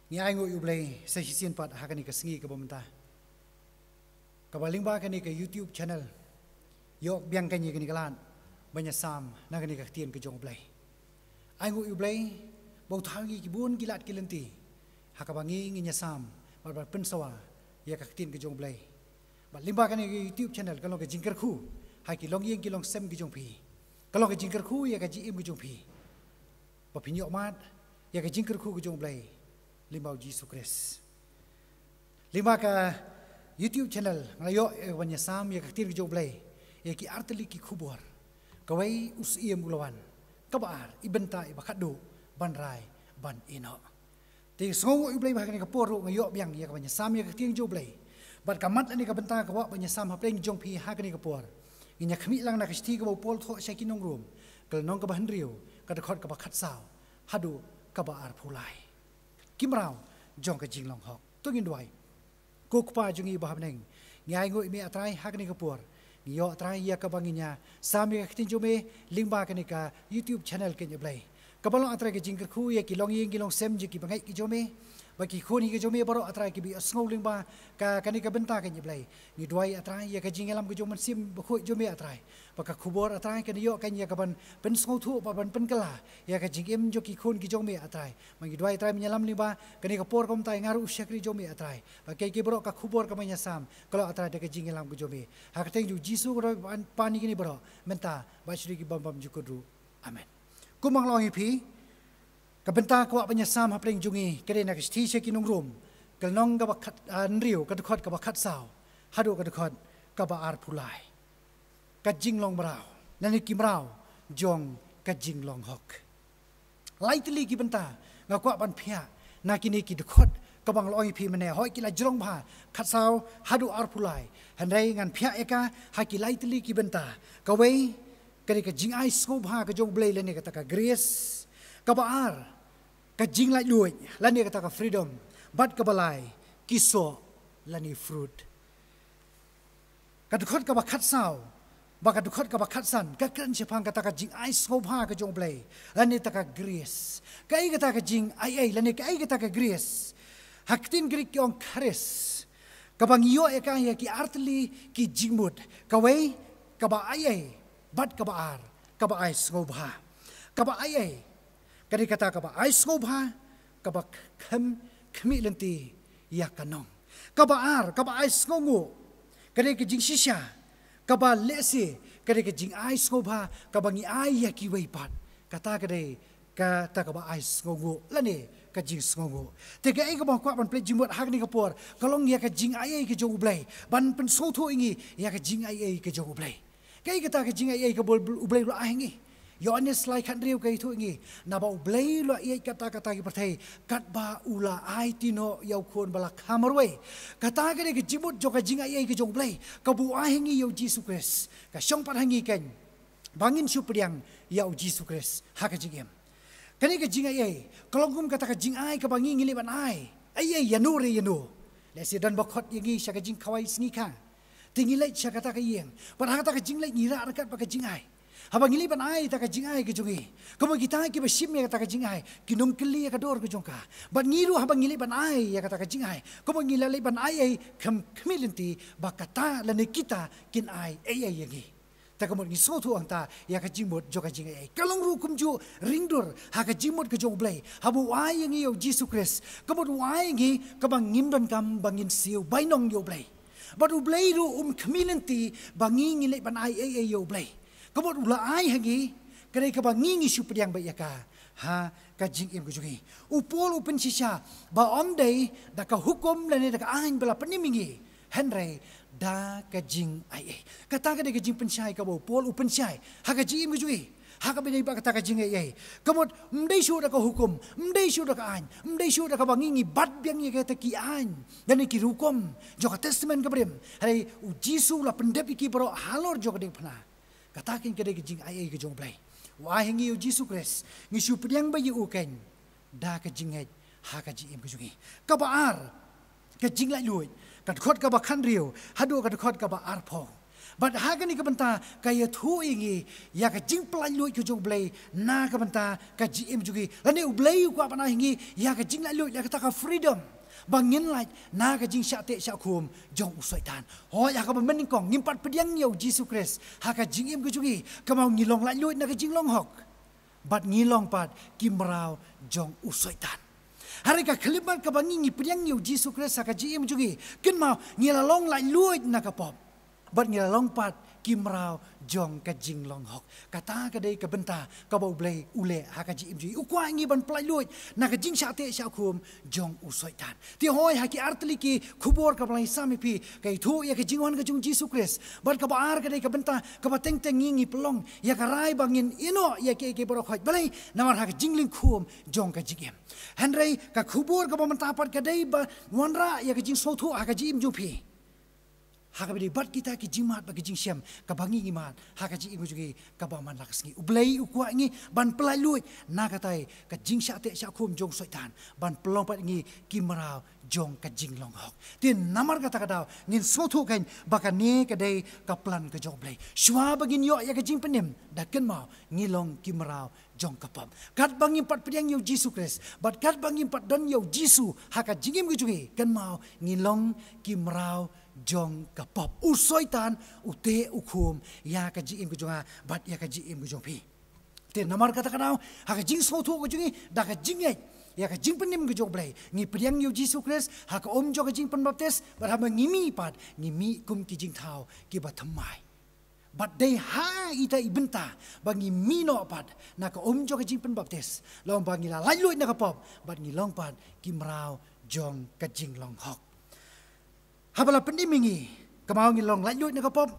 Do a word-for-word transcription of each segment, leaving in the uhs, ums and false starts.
Ngi ai nguh ïa U Blei sa shisien pat ha kane ka sngi kaba mynta, kaba lyngba kane ka YouTube channel ïoh biang kane, kane ka lad ban ïasam na kane ka ktien ka jong U Blei. Ai nguh ïa U Blei ba u thaw ngi ki bun ki lad ki lynti ha kaba ngi ngin ïasam bad ban pynsawa ïa ka ktien ka jong U Blei. Bad lyngba kane ka YouTube channel ka long ka jingkyrkhu ha ki longïing ki longsem ki jong phi, ka long ka jingkyrkhu ïa ka jingim ka jong phi, ba phin ïoh mad ïa ka jingkyrkhu ka jong U Blei lyngba U Jisu Khrist. Lyngba ka YouTube channel nga la ïoh, eh, ban ïasam ïa ka ktien ka jong U Blei ïa ki artylli ki khubor. Kawei, u Syiem u la wan. Kaba ar, i bynta iba khatduh ban rai ban ïehnoh. Te sngewnguh ïa U Blei ba ha kane ka por ruh nga ïoh biang ïa ka ban ïasam ïa ka ktien jong U Blei. Bad ka mat lane ka bynta ka kwah ban ïasam hapdeng jong phi ha kane ka por, ngin ïa khmih lang na ka shithi kaba u Paul u thoh sha ki nong Rom, ka lynnong kaba hynriew, ka dkhot kaba khatsaw haduh kaba arphew lai. Ki mraw jong ka jinglong hok. To ngin duwai. Ko Kpa jong ngi ba ha bneng, ngi ai nguh ïa me A Trai ha kane ka por. Ngi ïoh A Trai ïa kaba ngin ïasam ïa ka ktien jong me lyngba kane ka YouTube channel, kane A Blei, kaba long A Trai ka jingkyrkhu ïa ki longïing ki longsem jong ki bangeit ki jong me, bad ki khun ki jong me baroh A Trai kiba ïohsngew lyngba ka, kane ka bynta, kane A Blei. Ngi duwai A Trai ïa ka jingïalam ka jong u Mynsiem Bakhuid jong me A Trai, ba ka khubor A Trai kan ïoh kan ïa ka ban pynsngewthuh bad ban pynkylla ïa ka jingim jong ki khun ki jong me A Trai. Ba ngi duwai A Trai me ïalam lyngba kane ka por kumta ïa nga ruh u shakri jong me A Trai, ba kaei kaei baroh ka khubor kaba ngi ïasam ka long A Trai da ka jingïalam ka jong me. Ha ka kyrteng jong U Jisu nga duwai bad pan ïa kine baroh mynta bad sha ki bym bymjukut ruh. Amen. Kumba nga la ong ïa phi, ka bynta ka kwah ban ïasam hapdeng jong ngi ka dei na ka shithi sha ki nong Rom, ka lynnong kaba khat, ah, hynriew, ka dkhot kaba khatsaw haduh ka dkhot kaba arphew lai. Ka jinglong mraw, lane ki mraw jong ka jinglong hok. Lai tylli ki bynta nga kwah ban phiah na kine ki dkhot kaba nga la ong ïa phi mynne, hooid ki la jrong bha, khatsaw haduh arphew lai. Hynrei ngan phiah ïa ka ha ki lai tylli ki bynta. Kawei, ka dei ka jingai sngewbha ka jong U Blei lane kata ka grace. Kaba ar, ka jinglaitluid lane kata ka freedom. Bad kaba lai, ki soh lane fruit. Ka dkhot kaba khatsaw bad ka dkhot kaba khatsan ka kren shaphang kata ka jingai sngewbha ka jong U Blei lane kata ka grace. Kaei kata ka jingaiei lane kaei kata ka grace? Ha ka ktien Greek ki ong charis, kaba ngi ïoh ïa ka ïa ki artylli ki jingmut. Kawei, kaba aiei, bad kaba ar, kaba ai sngewbha. Kaba aiei, ka dei kata kaba ai sngewbha, kaba khem, khmih lynti ïa ka nong. Kaba ar, kaba ai sngewnguh, ka dei ka jingshisha. Kaba lehse, ka dei ka jingai sngewbha kaba ngi ai ïa kiwei pat. Kata ka dei kata kaba ai sngewnguh lane ka jingsngewnguh. Te kaei kaba nga kwah ban pynleit jingmut ha kane ka por ka long ïa ka jingaiei ka jong U Blei, ban pynsngewthuh ïa ngi ïa ka jingaiei ka jong U Blei. Kaei kata ka jingaiei kaba U Blei u la ai ha ngi? Ïoannis lai khathynriew ka ïathuh ïa ngi, naba U Blei u la ïeit katta katta ki pyrthei, katba u la aiti noh ïa u Khun ba la kha marwei. Kata ka dei ka jingmut jong ka jingaiei ka jong U Blei, kaba u ai ha ngi ïa U Jisu Khrist. Ka shong pat ha ngi keiñ ba ngin shu pdiang ïa U Jisu Khrist ha ka jingim. Kane ka jingaiei ka long kum kata ka jingai kaba ngi ngi leit ban ai, aiei, ïano re ïano. Lehse don ba khot ïa ngi sha ka jingkhawai sngi kha, te ngi leit sha kata ka ïing, bad ha kata ka jingleit ngi rah ryngkat bad ka jingai. Haba ngi leit ban ai ïa kata ka jingai ka jong ngi, kumba kita kiba shim ïa kata ka jingai kin ym kylli ïa ka dor ka jong ka. Bad ngi ruh haba ngi leit ban ai ïa kata ka jingai, kumba ngi la leit ban aiei, khem, khmih lynti ba kata lane kita kin ai aiei ïa ngi. Te ka mut ngi sngewthuh hangta ïa ka jingmut jong ka jingaiei. Ka long ruh kumjuh ringdur ha ka jingmut ka jong U Blei. Haba u ai ïa ngi ïa U Jisu Khrist, ka mut u ai ïa ngi kaba ngim donkam ba ngin siew bainong ïa U Blei. Bad U Blei ruh um khmih lynti ba ngi ngin leit ban ai eiei ïa U Blei. Ka mut u la ai ha ngi ka dei kaba ngi ngi shu pdiang beit ïa ka ha ka jingim ka jong ngi. U Paul u pynshisha ba ym dei da ka hukum lane da ka aiñ ba la pynim ïa ngi, hynrei da ka jingaiei. Kata ka dei ka jingpynshai kaba u Paul u pynshai ha ka jingim ka jong ngi ha kaba ïadei bad kata ka jingaiei. Ka mut ym dei shuh da ka hukum, ym dei shuh da ka aiñ, ym dei shuh da kaba ngi ngi bat biang ïa kita ki aiñ lane ki rukom jong ka Testament kaba rim, hynrei U Jisu u la pyndep ïa ki baroh halor jong ka diengphna. Kata keiñ ka dei ka jingaiei ka jong U Blei. U ai ha ngi ïa U Jisu Khrist, ngi shu pdiang beit ïa u keiñ da ka jingngeit ha ka jingim ka jong ngi. Kaba ar, ka jinglaitluid, ka dkhot kaba khathynriew haduh ka dkhot kaba arphew. Bad ha kane ka bynta ka ïathuh ïa ngi ïa ka jingpynlait luid ka jong U Blei na ka bynta ka jingim jong ngi. Lane U Blei u kwah ban ai ha ngi ïa ka jinglaitluid, ïa kata ka freedom, ba ngin lait na ka jingshah teh shah khum jong u Soitan. Hooid, ha kaba mynnyngkong ngim pat pdiang ïa u Jisu Khrist ha ka jingim ka jong ngi, kumno ngi long laitluid na ka jinglong hok, bad ngi long pat ki mraw jong u Soitan. Hynrei ka khyllipmat kaba ngi, ngi pdiang ïa u Jisu Khrist ha ka jingim jong ngi, kynmaw ngi la long laitluid na ka pop, bad ngi la long pat ki mraw jong ka jinglong hok. Kata ka dei ka bynta kaba U Blei u leh ha ka jingim jong ngi. U kwah ngi ban pynlait luid na ka jingshah teh shah khum jong u Soitan. Te hooid, ha ki artylli ki khubor kaba la ïasam ïa phi, ka ïathuh ïa ka jingwan ka jong u Jisu Khrist. Bad kaba ar ka dei ka bynta kaba teng teng ngi, ngi pynlong ïa ka rai ba ngin ïehnoh ïa kiei kiei baroh. Hooid, balei? Namar ha ka jinglong khum jong ka jingim. Hynrei ka khubor kaba mynta pat ka dei ban wanrah ïa ka jingsngewthuh ha ka jingim jong phi, ha kaba ïadei bad kita ki jingmad bad ki jingshem kaba ngi, ngi mad ha ka jingim jong ngi kaba man la ka sngi. U Blei u kwah ngi ban pynlait luid na katei ka jingshah teh shah khum jong u Soitan, ban pynlong pat ngi ki mraw jong ka jinglong hok. Te namar kata ka daw ngin sngewthuh kein ba kane ka dei ka plan ka jong U Blei. Shuwa ba ngin ïoh ïa ka jingpynim, da kynmaw ngi long ki mraw jong ka pop. Katba ngim pat pdiang ïa u Jisu Khrist, bad katba ngim pat don ïa u Jisu ha ka jingim ka jong ngi, kynmaw ngi long ki mraw jong ka pop. U Soitan u teh u khum ïa ka jingim ka jong nga bad ïa ka jingim ka jong phi. Te namar kata ka daw, ha ka jingsngewthuh ka jong ngi, da ka jingngeit ïa ka jingpynim ka jong U Blei, ngi pdiang ïa u Jisu Khrist ha ka um jong ka jingpynbaptis, bad haba ngi mih pat, ngi mih kum ki jingthaw kiba thymmai. Bad dei ha ita i bynta ba ngi mih noh pat na ka um jong ka jingpynbaptis, long ba ngi la lait luid na ka pop, bad ngi long pat ki mraw jong ka jinglong hok. Haba la pynim ïa ngi, kynmaw ngi long lait luid na ka pop,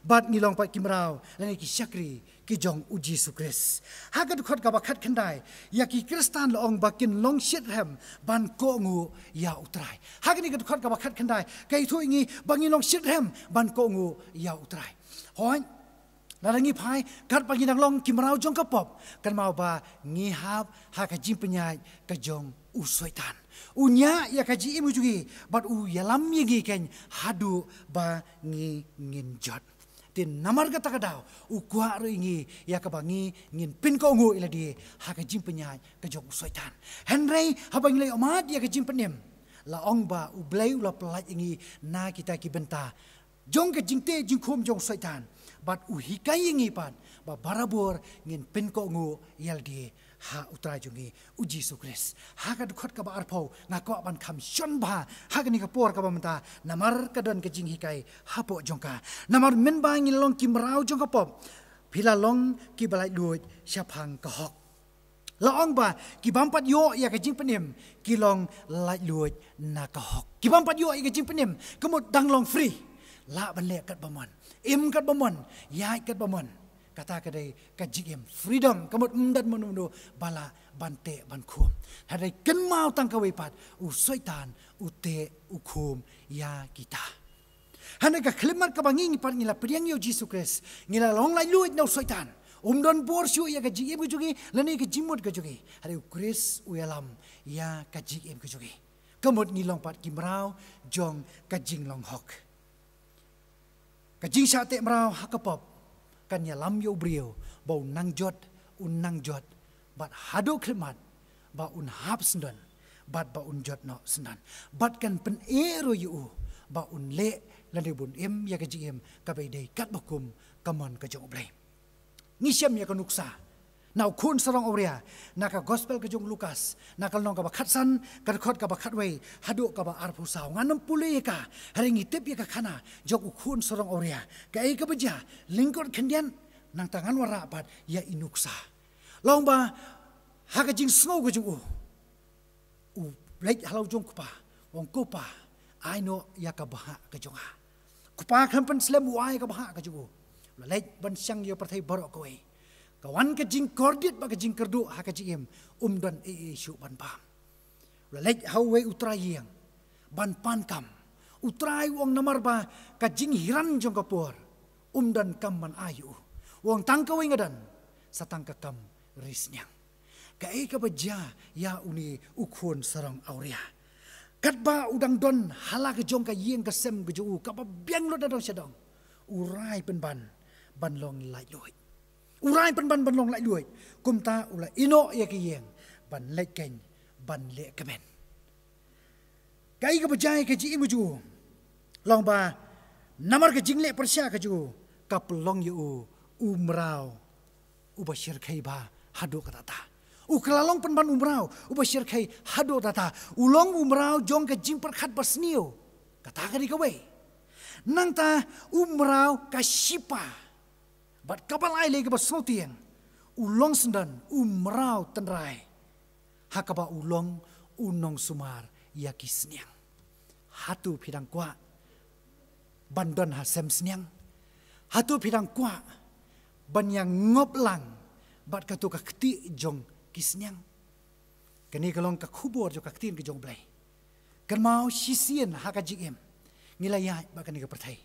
bad ngi long pat ki mraw lane ki shakri ki jong u Jisu Khrist. Ha ka dkhot kaba khatkhyndai, ïa ki Khristan la ong ba kin long shitrhem ban kohnguh ïa U Trai. Ha kane ka dkhot kaba khatkhyndai ka ïathuh ïa ngi ba ngin long shitrhem ban kohnguh ïa U Trai. Hooid, lada ngi phai, katba ngi dang long ki mraw jong ka pop, kynmaw ba ngi hap ha ka jingpynïaid ka jong u Soitan. U ñiah ïa ka jingim ka jong ngi, bad u ïalam ïa ngi kein haduh ba ngi ngin jot. Te namar kata ka daw, u kwah ruh ïa ngi ïa kaba ngi ngin pynkohnguh ïa lade ha ka jingpynïaid ka jong u Soitan. Hynrei haba ngi la ïohmad ïa ka jingpynim, la ong ba U Blei u la pynlait ïa ngi na kita ki bynta jong ka jingteh jingkhum jong u Soitan, bad u hikai ïa ngi pat ba barabor ngin pynkohnguh ïa lade ha U Trai jong ngi u Jisu Khrist. Ha ka dkhot kaba arphew, nga kwah ban kham shon bha ha kane ka por kaba mynta, namar ka don ka jinghikai hapoh jong ka. Namar mynba ngi long ki mraw jong ka pop, phi la long kiba lait luid shaphang ka hok. La ong ba ki bym pat ïoh ïa ka jingpynim ki long lait luid na ka hok. Ki bym pat ïoh ïa ka jingpynim, ka mut dang long free. Lah ban leh katba mon, im katba mon, ïaid katba mon. Kata ka dei ka jingim, freedom, ka mut ym don mano mano ba lah ban teh ban khum. Hynrei kynmaw tang kawei pat, u Soitan u teh u khum ïa kita. Hynrei ka khyllipmat kaba ngi, ngi pat ngi la pdiang ïa u Jisu Khrist, ngi la long lait luid na u Soitan. Um don bor shuh ïa ka jingim ka jong ngi lane ka jingmut ka jong ngi. Hynrei u Khrist u ïalam ïa ka jingim ka jong ngi. Ka mut ngi long pat ki mraw jong ka jinglong hok. Ka jingshah teh mraw ha ka pop kan ïalam ïa u briew ba un nang jot, un nang jot, bad haduh khyllipmat ba un hap syndon, bad ba un jot noh syndon. Bad kan pyneh ruh ïa u ba un leh lane ba un im ïa ka jingim kaba ïadei katba kum ka mon ka jong U Blei. Ngi shem ïa ka nuksa na u khun sarong awria na ka Gospel ka jong u Lukas, na ka lynnong kaba khatsan, ka dkhot kaba khatwei haduh kaba arphew saw. Ngan ym pule ïa ka, hynrei ngi tip ïa ka khana jong u khun sarong awria. Kaei kaba jia? Lyngkot khyndiat, nangta ngan wanrah pat ïa i nuksa. La ong ba ha ka jingsngew ka jong u, u leit ha la u jong u kpa, u ong, "Ko pa, ai noh ïa ka bhah ka jong nga." U kpa khlem pynslem, u ai ka bhah ka jong u. U la leit ban shang ïa ka pyrthei baroh kawei. Ka wan ka jingkordit bad ka jingkyrduh ha ka jingim, um don ei ei shuh ban bam. U la leit ha uwei u trai ïing ban pan kam. U trai u ong namar ba ka jinghiar jong ka por, um don kam ban ai ïa u. U ong, "Tang kawei nga don, sa tang ka kam ri sniang." Kaei kaba jia ïa une u khun sarong awria? Katba u dang don ha la ka jong ka ïing ka sem ka jong u kaba biang lut na dong sha dong, U rai pynban ban long laitluid. U rai pynban ban long laitluid. Kumta u la ïehnoh ïa ka ïing ban leit keiñ ban leh kmen. Kaei kaba jia ïa ka jingim ka jong u? Long ba namar ka jingleh pyrshah ka jong u, ka pynlong ïa u u mraw uba shyrkhei bha haduh katta katta. U kylla long pynban u mraw uba shyrkhei haduh katta katta. U long u mraw jong ka jingpyrkhat basniew. Kata ka dei kawei. Nangta u mraw ka shipa. Bad kaba lai lei kaba sngewtieng, u long syndon u mraw tynrai, ha kaba u long u nongsumar ïa ki sniang. Hato phi dang kwah ban don ha sem sniang? Hato phi dang kwah ban ïa ngop lang bad kato ka kti jong ki sniang? Kane ka long ka khubor jong ka ktien ka jong U Blei. Kynmaw shisien ha ka jingim ngi la ïaid bad kane ka pyrthei.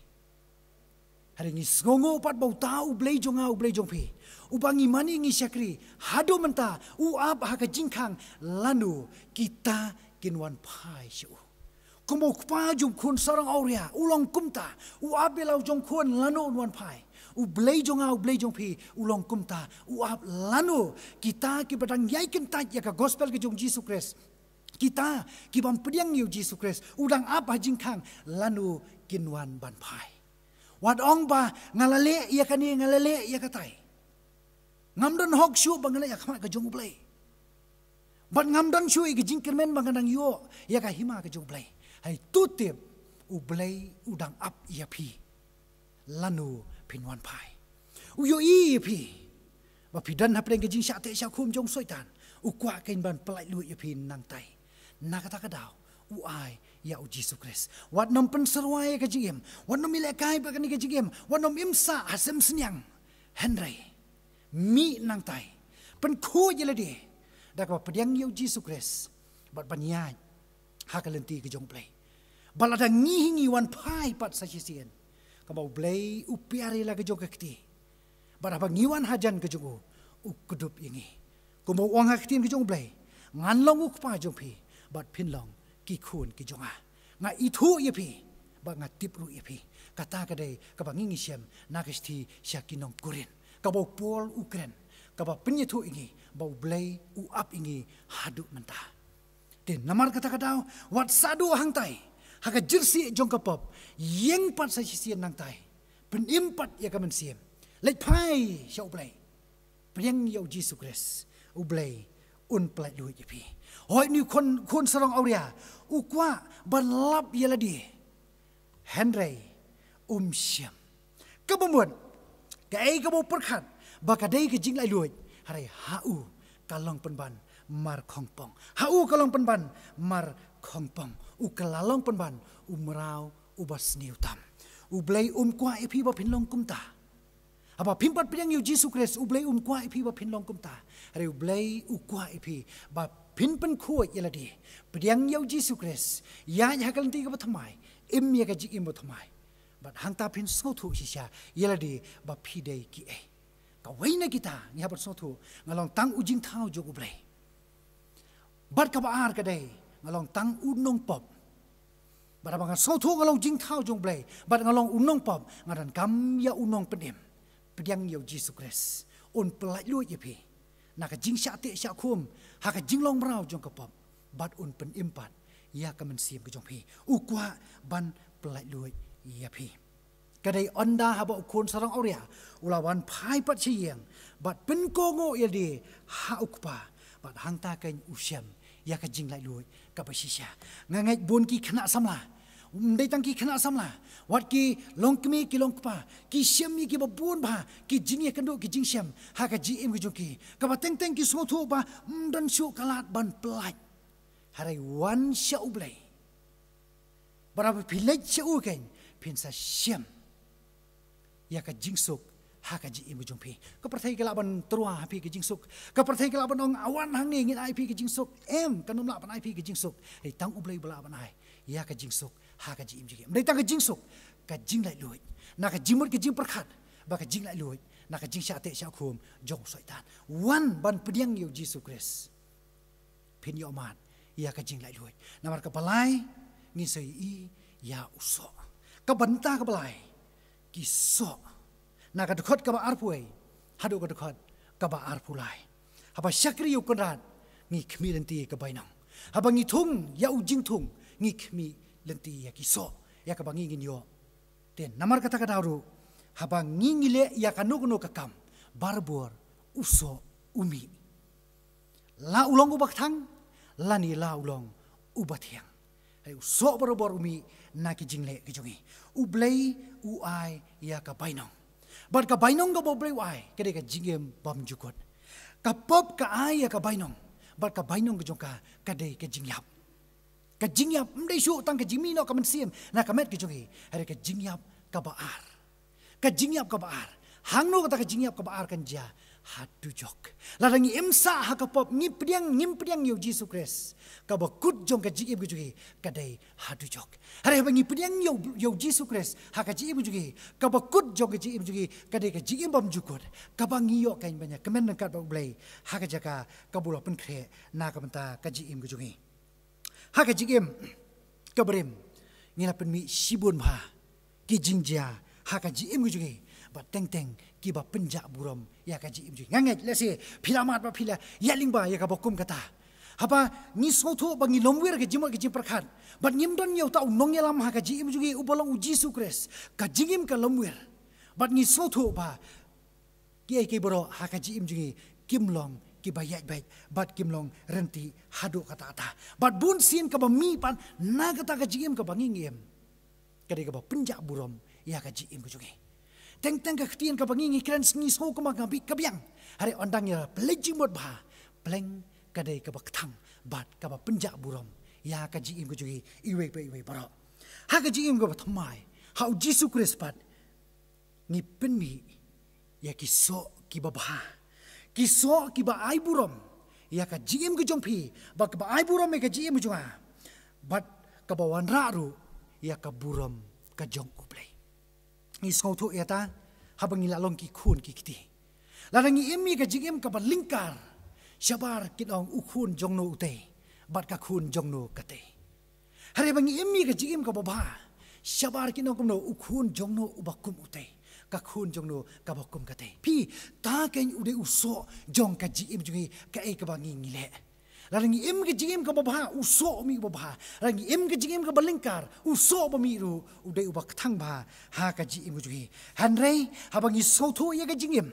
Hynrei ngi sngewnguh pat ba uta U Blei jong nga, U Blei jong phi, uba ngi mane ngi shakri haduh mynta, u ap ha ka jingkhang lano kita kin wan phai sha u. Kumba u kpa jong u khun sarong awria u long kumta, u ap ïa la u jong u khun lano un wan phai. U Blei jong nga, U Blei jong phi, u long kumta, u ap lano kita kiba dang ïai kyntait ïa ka gospel ka jong U Jisu Khrist. Kita ki bym pdiang ïa U Jisu Khrist, u dang ap ha jingkhang lano kin wan ban phai. Wat ong ba nga la leh ïa kane, nga la leh ïa katai. Ngam don hok shuh ba nga leh ïa ka khmat ka jong U Blei. Bad ngam don shuh ïa ka jingkyrmen ba nga dang ïoh ïa ka hima ka jong U Blei. Hynrei to tip, U Blei u dang ap ïa phi lano phin wan phai. U ïohi ïa phi ba phi don hapdeng ka jingshah teh shah khum jong u Soitan. U kwah keiñ ban pyllait luid ïa phi nangtai. Na kata ka daw u ai ïa U Jisu Khrist. Wat nym pynsyrwa ïa ka jingim, wat nym ïalehkai bad kane ka jingim, wat nym im sah ha sem sniang. Hynrei mih nangtai, pynkhuid ïa lade da kaba pdiang ïa U Jisu Khrist bad ban ïaid ha ka lynti ka jong U Blei. Bad lada ngi hi ngi wan phai pat sa shisien, kaba U Blei u piar ïa la ka jong ka kti. Bad haba ngi wan hajan ka jong u, u kdup ïa ngi. Kumba u ong ha ka ktien ka jong U Blei, ngan long u kpa jong phi bad phin long ki khun ki jong nga. Nga ithuh ïa phi bad nga tip ruh ïa phi. Kata ka dei kaba ngi ngi shem na ka shithi sha ki nong Korinth, kaba u Paul u kren, kaba pynïathuh ïa ngi ba U Blei u ap ïa ngi haduh mynta. Te namar kata ka daw, wat sah duh hangtai ha ka jyrsieh jong ka pop. Ïeng pat sa shisien nangtai, pynim pat ïa ka mynsiem. Leit phai sha U Blei, pdiang ïa U Jisu Khrist, U Blei un pyllait luid ïa phi. Hooid, une u khun, khun sarong awria u kwah ban lap ïa lade, hynrei um shym. Kaba mut, kaei kaba u pyrkhat ba ka dei ka jinglaitluid, hynrei ha u ka long pynban mar khongpong. Ha u ka long pynban mar khongpong. U ka la long pynban u mraw uba sniew tam. U Blei um kwah ïa phi ba phin long kumta. Haba phim pat pdiang ïa U Jisu Khrist, U Blei um kwah ïa phi ba phin long kumta. Hynrei U Blei u kwah ïa phi ba phin pynkhuid ïa lade, pdiang ïa U Jisu Khrist, ïaid ha ka lynti kaba thymmai, im ïa ka jingim ba thymmai. Bad hangta phin sngewthuh shisha ïa lade ba phi dei kiei. Kawei na kita ngi hap ban sngewthuh, nga long tang u jingthaw jong U Blei. Bad kaba ar ka dei, nga long tang u nongpop. Bad haba nga sngewthuh nga long jingthaw jong U Blei bad nga long u nongpop, nga donkam ïa u nongpynim. Pdiang ïa U Jisu Khrist, un pyllait luid ïa phi na ka jingshah teh shah khum ha ka jinglong mraw jong ka pop, bad un pynim pat ïa ka mynsiem ka jong phi. U kwah ban pyllait luid ïa phi. Ka dei ynda haba u khun sarong awria u la wan phai pat sha ïing bad pynkohnguh ïa lade ha u kpa, bad hangta keiñ u shem ïa ka jinglaitluid kaba shisha. Nga ngeit bun ki khynnah samla, ym dei tang ki khynnah samla, wat ki longkmie ki longkpa, ki shem ïa kiba bun bha ki jingïakynduh ki jingshem ha ka jingim ka jong ki. Kaba teng teng ki sngewthuh ba ym don shuh ka lad ban pyllait. Hynrei wan sha U Blei. Bad haba phi leit sha u keiñ, phin sa shem ïa ka jingsuk ha ka jingim ka jong phi. Ka pyrthei ka lah ban tyrwa ha phi ka jingsuk. Ka pyrthei ka lah ban ong, a wan hangne ngin ai phi ka jingsuk. Em, kan ym lah ban ai phi ka jingsuk. Hynrei tang U Blei ba lah ban ai ïa ka jingsuk ha ka jingim jong phi. Ym dei tang ka jingsuk, ka jinglaitluid na ka jingmut ka jingpyrkhat, bad ka jinglaitluid na ka jingshah teh shah khum jong u Soitan. Wan ban pdiang ïa U Jisu Khrist, phin ïoh mad ïa ka jinglaitluid. Namar kaba lai ngin sa ïohi ïa u soh. Ka bynta kaba lai, ki soh. Na ka dkhot kaba arphew wei haduh ka dkhot kaba arphew lai. Haba shakri ïa u Kynrad ngi khmih lynti ïa ka bainong. Haba ngi thung ïa u jingthung ngi khmih lynti ïa ki soh, ïa kaba ngi ngin ïoh. Te namar kata ka daw ruh, haba ngi ngi leh ïa kano kano ka kam, barabor u soh u mih. La u long uba kthang lane la u long uba thiang, hynrei u soh barabor u mih na ki jingleh ki jong ngi. U Blei u ai ïa ka bainong, bad ka bainong kaba U Blei u ai ka dei ka jingim bymjukut. Ka pop ka ai ïa ka bainong, bad ka bainong ka jong ka ka dei ka jingïap. Ka jingïap ym dei shuh tang ka jingmih noh ka mynsiem na ka met ka jong ngi, hynrei ka jingïap kaba ar. Ka jingïap kaba ar. Hangno kata ka jingïap kaba ar kan jia? Ha dujok. Lada ngi im sah ha ka pop, ngi pdiang, ngim pdiang ïa u Jisu Khrist, kaba kut jong ka jingim ka jong ngi ka dei ha dujok. Hynrei haba ngi pdiang ïa u, ïa u Jisu Khrist ha ka jingim ka jong ngi, kaba kut jong ka jingim ka jong ngi ka dei ka jingim bymjukut, kaba ngi ïoh ka ban ïakmen ryngkat bad U Blei ha ka jaka kaba u la pynkhreh na ka bynta ka jingim ka jong ngi. Ha ka jingim kaba rim ngi la pynmih shibun bha ki jingjia ha ka jingim ka jong ngi, bad teng teng kiba pynjah burom ïa ka jingim jong ngi. Nga ngeit lehse phi la mad bad phi la ïaid lyngba ïa kaba kum kata. Haba ngi sngewthuh ba ngi lymwir ha ka jingmut ka jingpyrkhat, bad ngim don ïa uta u nongïalam ha ka jingim jong ngi uba long u Jisu Khrist, ka jingim ka lymwir. Bad ngi sngewthuh ba kiei kiei baroh ha ka jingim jong ngi kim long kiba ïaid beit, bad kim long ryntih haduh katta katta. Bad bun sien kaba mih pat na kata ka jingim kaba ngi ngi im, ka dei kaba pynjah burom ïa ka jingim ka jong ngi. Teng teng ka ktien kaba ngi ngi kren, ngi sngew kumba ka bit ka biang, hynrei ynda ngi la pynleit jingmut bha, pleng ka dei kaba kthang bad kaba pynjah burom ïa ka jingim ka jong ngi iwei pa iwei baroh. Ha ka jingim kaba thymmai ha u Jisu Khrist pat ngi pynmih ïa ki soh kiba bha, ki soh kiba ai burom ïa ka jingim ka jong phi, bad kaba ai burom ïa ka jingim ka jong nga, bad kaba wanrah ruh ïa ka burom ka jong U Blei. Ngi sngewthuh ïa ta haba ngi la long ki khun ki kti. Lada ngi im ïa ka jingim kaba lyngkar, shabar kin ong u khun jong no utei, bad ka khun jong no katei. Hynrei ba ngi im ïa ka jingim kaba bha, shabar kin ong kumno, u khun jong no uba kum utei, ka khun jong no kaba kum katei. Phi, ta kein u dei u soh jong ka jingim jong ngi, kaei kaba ngi ngi leh. Lada ngi im ka jingim kaba bha, u soh u mih uba bha. Lada ngi im ka jingim kaba lyngkar, u soh ba mih ruh u dei uba kthang bha ha ka jingim jong ngi. Hynrei haba ngi sngewthuh ïa ka jingim,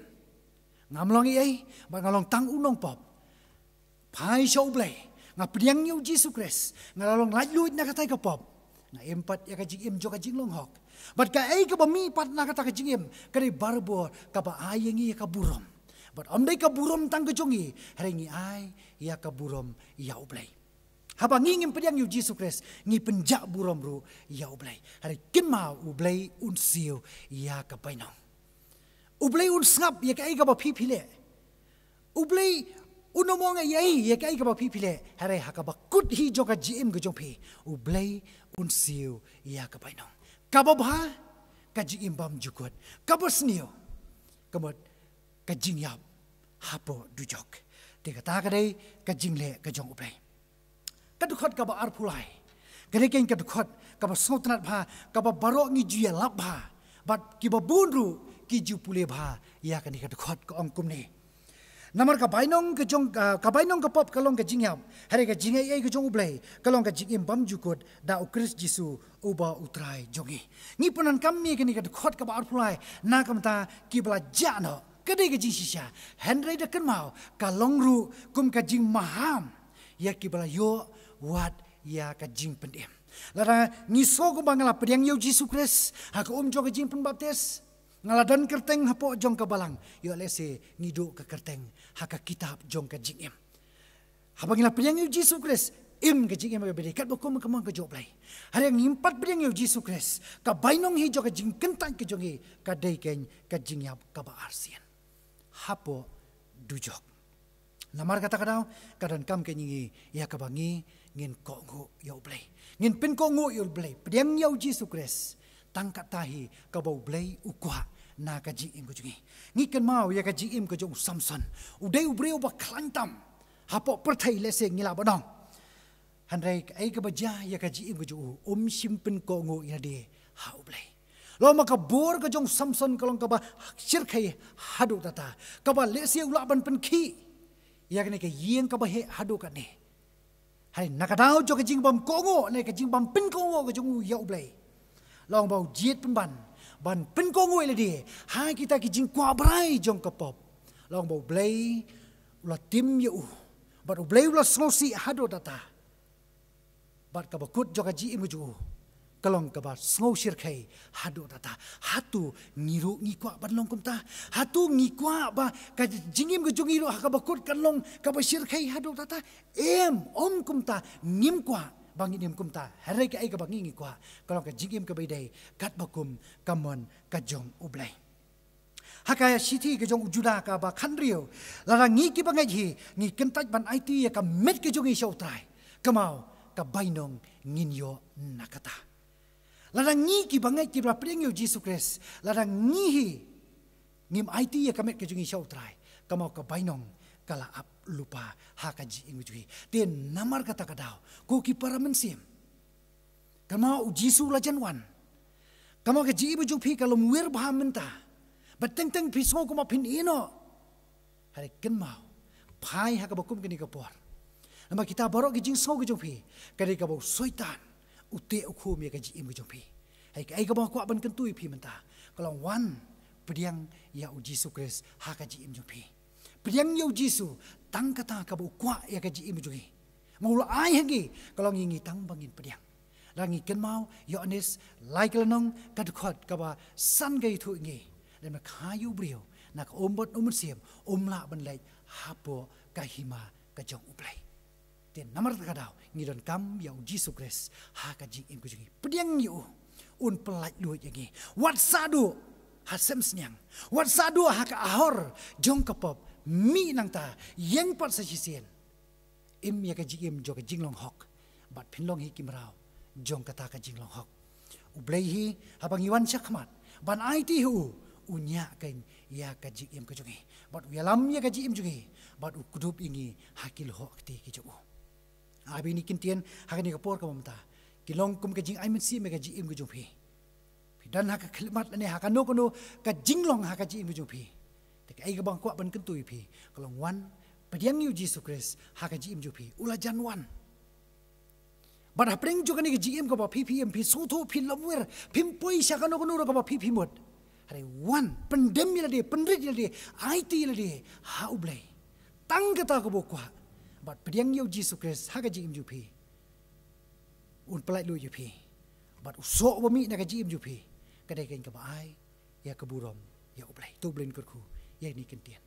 ngam long ei ei, bad nga long tang u nongpop. Phai sha U Blei, nga pdiang ïa u Jisu Khrist, nga la long laitluid na katai ka pop. Nga im pat ïa ka jingim jong ka jinglong hok. Bad kaei kaba mih pat na kata ka jingim ka dei barabor kaba ai ïa ngi ïa ka burom. Bad ym dei ka burom tang ka jong ngi, hynrei ngi ai ïa ka burom ïa U Blei. Haba ngi ngim pdiang ïa u Jisu Khrist, ngi pynjah burom ruh ïa U Blei. Hynrei kynmaw, U Blei un siew ïa ka bainong. U Blei un sngap ïa kaei kaba phi phi leh. U Blei un ym ong ei ei ïa kaei kaba phi phi leh. Hynrei ha kaba kut hi jong ka jingim ka jong phi, U Blei un siew ïa ka bainong. Kaba bha, ka jingim bymjukut. Kaba sniew, ka mut ka jingïap hapoh dujok. Te kata ka dei ka jingleh ka jong U Blei. Ka dkhot kaba arphew lai, ka dei kein ka dkhot kaba sngewtynnat bha, kaba baroh ngi ju ïalap bha, bad kiba bun ruh ki ju pule bha ïa kane ka dkhot, ka ong kumne: Namar ka bainong ka jong, ah, ka bainong ka pop ka long ka jingïap, hynrei ka jingaiei ka jong U Blei ka long ka jingim bymjukut da U Khrist Jisu uba U Trai jong ngi. Ngi pyndonkam ïa kane ka dkhot kaba arphew lai na ka bynta kiba la jah noh, ka dei ka jingshisha. Hynrei da kynmaw, ka long ruh kum ka jingmaham ïa kiba la ïoh wat ïa ka jingpynim. Lada ngi sngew kumba nga la pdiang ïa u Jisu Khrist ha ka um jong ka jingpynbaptis, nga la don kyrteng hapoh jong ka balang, ïoh lehse ngi duh ka kyrteng ha ka kitab jong ka jingim. Haba ngi la pdiang ïa u Jisu Khrist, im ka jingim kaba dei katba kum ka mon ka jong U Blei. Hynrei ngim pat pdiang ïa u Jisu Khrist, ka bainong hi jong ka jingkyntait ka jong ngi ka dei kein ka jingïap kaba arsien hapoh dujok. Namar kata ka daw, ka donkam kein ïa ngi ïa kaba ngi ngin kohnguh ïa U Blei, ngin pynkohnguh ïa U Blei, pdiang ïa u Jisu Khrist. Tang kata hi kaba U Blei u kwah na ka jingim ka jong ngi. Ngi kynmaw ïa ka jingim ka jong u Samson. U dei u briew uba khlaiñ tam hapoh pyrthei, lehse ngi lah ban ong. Hynrei kaei kaba jia ïa ka jingim ka jong u, um shym pynkohnguh ïa lade ha U Blei. Long ba ka bor ka jong Samson ka long kaba shyrkhei haduh katta, kaba lehse u lah ban pynkhih ïa kane ka ïing kaba heh haduh katne. Hynrei na ka daw jong ka jingbym kohnguh ne ka jingbym pynkohnguh ka jong u ïa U Blei, long ba u jied pynban ban pynkohnguh ïa lade ha kita ki jingkwah brai jong ka pop. Long ba U Blei u la tim ïa u, bad U Blei u la sngewsih haduh katta. Bad kaba kut jong ka jingim ka jong u ka long kaba sngewshyrkhei haduh katta. Hato ngi ruh ngi kwah ban long kumta? Hato ngi kwah ba ka jingim ka jong ngi ruh ha kaba kut kan long kaba shyrkhei haduh katta? Em, ym kumta, ngim kwah ba ngin im kumta. Hynrei kaei kaba ngi ngi kwah ka long ka jingim kaba ïadei katba kum ka mon ka jong U Blei. Ha ka shithi ka jong u Juda kaba khathynriew, lada ngi kiba ngeit hi ngi kyntait ban aiti ïa ka met ka jong ngi sha U Trai, kynmaw ka bainong ngin ïoh na kata. Lada ngi kiba ngeit kiba pdiang ïa U Jisu Khrist, lada ngi hi ngim aiti ïa ka met ka jong ngi sha U Trai, kynmaw ka bainong ka la ap lypa ha ka jingim ka jong ngi. Te namar kata ka daw, ko ki para mynsiem, kynmaw U Jisu la jan wan. Kynmaw ka jingim ka jong phi ka lum wir bha mynta. Bad teng teng phi sngew kumba phin ïehnoh, hynrei kynmaw, phai ha kaba kum kane ka por. Namar kita baroh ki jingsngew ka jong phi ka dei kaba u Soitan u teh u khum ïa ka jingim ka jong phi. Hynrei kaei kaba nga kwah ban kyntu ïa phi mynta ka long, wan pdiang ïa U Jisu Khrist ha ka jingim jong phi. Pdiang ïa U Jisu, tang kata kaba u kwah ïa ka jingim jong ngi. Ma u la ai ha ngi, ka long ïa ngi tang ba ngin pdiang. Lada ngi kynmaw Ïoannis lai ka lynnong ka dkhot kaba san ka ïathuh ïa ngi, lada kha ïa u briew na ka um bad u mynsiem, um lah ban leit hapoh ka hima ka jong U Blei. Te namar kata ka daw ngi donkam ïa U Jisu Khrist ha ka jingim ka jong ngi. Pdiang ïa u, un pyllait luid ïa ngi. Wat sah duh ha sem sniang, wat sah duh ha ka ahor jong ka pop. Mih nangta, ïeng pat sa shisien. Im ïa ka jingim jong ka jinglong hok, bad phin long hi ki mraw jong kata ka jinglong hok. U Blei hi, haba ngi wan shakhmat ban aiti ha u, u ñiah kein ïa ka jingim ka jong ngi, bad u ïalam ïa ka jingim jong ngi, bad u kdup ïa ngi ha ki lyoh kti ki jong u. Ai ba ïa kine ki ktien ha kane ka por kaba mynta ki long kum ka jingai mynsiem ïa ka jingim ka jong phi. Phi don ha ka khyllipmat lane ha kano kano ka jinglong ha ka jingim ka jong phi. Te kaei kaba nga kwah ban kyntu ïa phi ka long, wan pdiang ïa U Jisu Khrist ha ka jingim jong phi. U la jan wan. Bad hapdeng jong kane ka jingim kaba phi phi im, phi sngewthuh phi lum wir, phim poi sha kano kano ruh kaba phi phi mut. Hynrei wan pyndem ïa lade, pynrit ïa lade, aiti ïa lade ha U Blei. Tang kata kaba u kwah. Bad pdiang ïa U Jisu Khrist ha ka jingim jong phi, un pyllait luid ïa phi. Bad u soh uba mih na ka jingim jong phi ka dei kein kaba ai ïa ka burom ïa U Blei. To U Blei un kyrkhu ïa kine ki ktien.